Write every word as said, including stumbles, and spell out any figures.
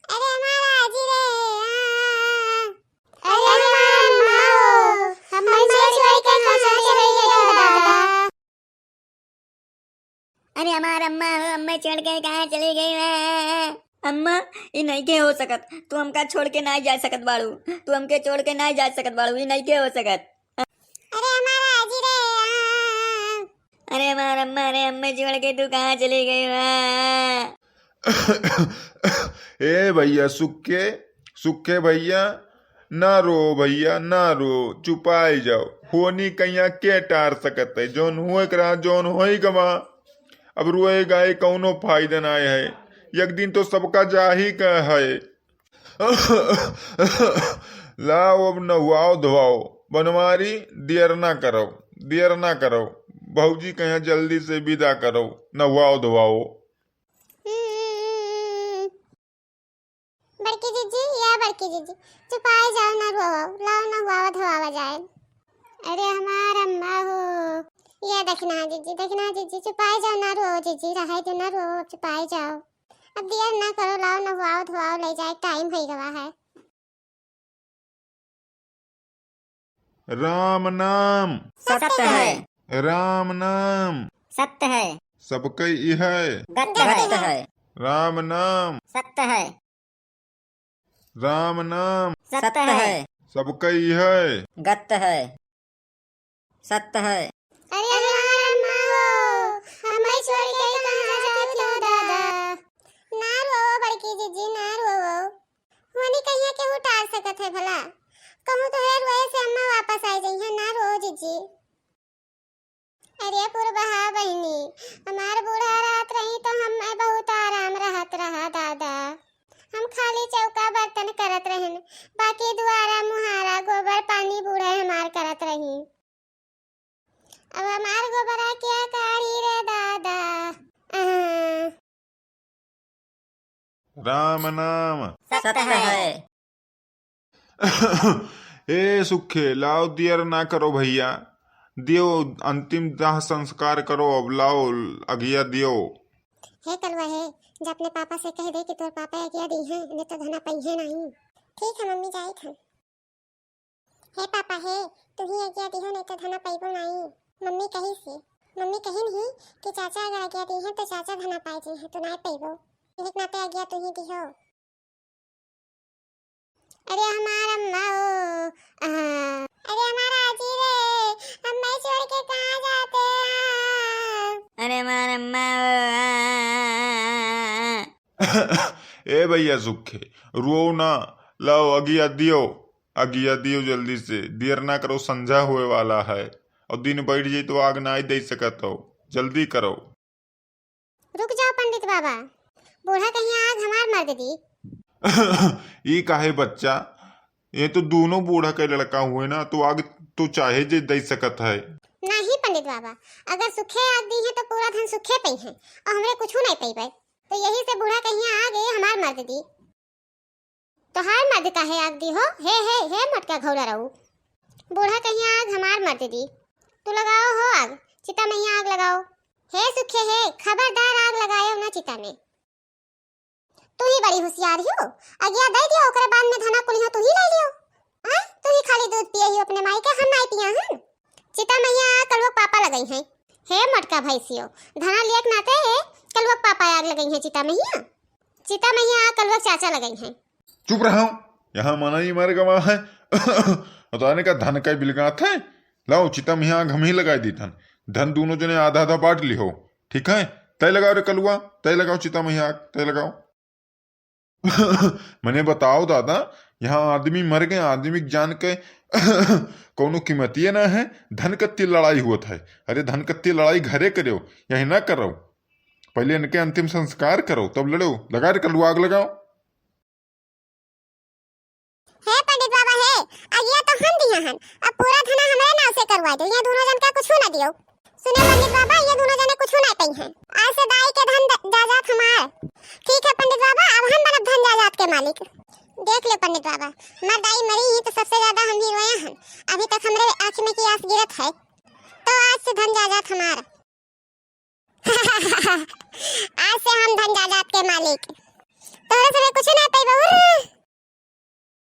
अरे हमारा आजी रे, आ। अरे हमारा अम्मा हो, हमें छोड़ के कहाँ चली गई हो दादा? अरे हमार अम्मा हो, अम्मा छोड़ के कहाँ चली गई बा? अम्मा, ई नइखे हो सकत, तू हमका छोड़ के नाहीं जा सकत बाड़ू, तू हमके छोड़ के नाहीं जा सकत बाड़ू, ई नइखे हो सकत। अरे हमार आजी रे, आ। अरे हमार अम्मा रे, अम्मा छोड़ के तू कहाँ चली गई बा? ए भइया सुक्खे, सुक्खे भइया, ना रो भइया, ना रो, चुपाई जाओ। होनी कहिया के टार सकत है, जौन होए के रहा, जौन होई गवा। अब रोए गाए कौनो फायदा ना है, एक दिन तो सबका जाही का है। लाओ अब नहुआओ धोआओ, बनवारी देर ना करो, देर ना करो, भौजी कहिया जल्दी से विदा करो, नहुआओ धोआओ। हम्म। बड़की जिज्जी, या बड़की जिज्जी, चुपाई जाओ ना रोवाओ, लाओ ना हुआवा धोआवा जाए। अरे हमार अम्मा हो, या देखना जिज्जी, देखना जिज्जी, चुपाई जाओ ना रोवाओ जिज्जी, रहाई दो ना रोवाओ, चुपाई जाओ। अब देर ना करो, लाओ ना हुआवा धोआवा ले जाए, टाइम होई गवा है। राम नाम सत्य है। राम नाम सत्य है। सबके इहै गत्य है। राम नाम सत्य है। राम नाम सत्य है। सबके इहै गत्य है। सत्य है। अरे हमार अम्मा हो, हमें छोड़ के कहाँ जात हो दादा? ना रो बड़की जिज्जी, ना रो। होनी कहिया केहू टार सकत है भला? कहूँ तो है रोए से अम्मा वापस आ जइहैं, ना रो जिज्जी। अरे पुरबहा बहिनी, हमार बूढ़ा रहत रही तो हम बहुत आराम रहत रहा दादा। हम खाली चौका बर्तन करत रहन, बाकी दुआरा मुहारा गोबर पानी बूढ़ा हमार करत रही। अब हमार गोबरा के काढ़ी रे दादा। अहाँ। राम नाम सत्य है। ए सुखे, लाओ देर ना करो भइया, दियो अंतिम दाह संस्कार करो, अब लाओ अगिया दियो। हे कलुआ हे, जा अपने पापा से कह दे कि तोर पापा आज्ञा दिहैं, नहीं तो धना पइहैं नहीं। ठीक है मम्मी, जाइत हन। हे पापा हे, तुही आज्ञा दिहो, नहीं तो धना पइबो नहीं। मम्मी कहिस ही, मम्मी कहिन ही कि चाचा अगर आज्ञा दिहैं तो चाचा धना पाए जइहैं, तू नहीं पइबो। यही के नाते आज्ञा तुही दिहो। अरे हमार अम्मा ओ, आहा। अरे हमार आजी रे, अम्मा छोड़ के कहाँ जाते हैं? अरे हमार अम्मा ओ, आ, आ, आ, आ। ए भइया सुखे, रोओ ना, लाओ अगिया दियो, अगिया दियो जल्दी से, देर ना करो, संझा होए वाला है, और दिन बैठ जाई तो आग ना दे सकत हो, जल्दी करो। रुक जाओ पंडित बाबा, बूढ़ा कहिया आग हमार मर्द दी। ई काहे बच्चा, ये तो दोनों बूढ़ा के लड़का हुए ना, तो आग तो चाहे जे दे सकत है। नहीं पंडित बाबा, अगर सुखे आग दिहैं तो पूरा धन सुखे पइहैं और हमरे कुछू नहीं पइबे, तो यही से बूढ़ा कहिया आग हमार मर्द दी। तोहार मर्द काहे आग दी हो? हे, हे, हे मोटका घौड़ा रहू। बूढ़ा कहिया आग हमार मर्द दी। तू लगाओ हो आग, चिता महिया आग लगाओ। हे सुखे हे, खबरदार आग लगायो ना चिता में। तू ही बड़ी होशियार हो, अगिया दे दियो, ओकरे बाद में धना कुलियो तू ही ले लियो। हाँ, तू ही खाली दूध पिए ही अपने माई के, हम नाई पिया हन। चिता महिया कलुआ पापा लगइहैं। हे मोटका भैंसियो, धना लियक नाते कलुआ पापा आग लगइहैं चिता महिया। चिता महिया कलुआ चाचा लगइहैं। चुप रहो, यहाँ मनई मर गवा है। बताने का धन का बिलगात है। लाओ, चिता महिया आग हम ही लगाई दी धन। धन दोनों जने आधा आधा बांट लिहो, ठीक है? तय लगाओ रे कलुआ, तय लगाओ चिता महिया आग, तय लगाओ। मने बताओ दादा, यहाँ आदमी मर गए, आदमी के जान के कौनो कीमतिये ना है। धन कत्ती लड़ाई हुवत है। अरे धन कत्ती लड़ाई घरे करो, यहीं ना करो। पहले इनके अंतिम संस्कार करो, तब लड़ो। लगा रे कलुआ आग लगाओ। हे पंडित बाबा हे, अगिया तो हम दिया हन, अब पूरा धना हमरे नाव से करवा दो, ये दोनों जन का कुछ ना दियो। सुने पंडित बाबा, ये दोनों जने कुछ ना पइहैं। आज से दाई के धन द-, जायदाद हमार। ठीक है पंडित बाबा, अब हम बनब धन जायदाद के मालिक। देख ले पंडित बाबा, हमार दाई मरी ही तो सबसे ज्यादा हम ही रोए हन। अभी तक हमरे आँख में की आंस गिरत है, तो आज से धन जायदाद हमार। आज से हम धन जायदाद के मालिक।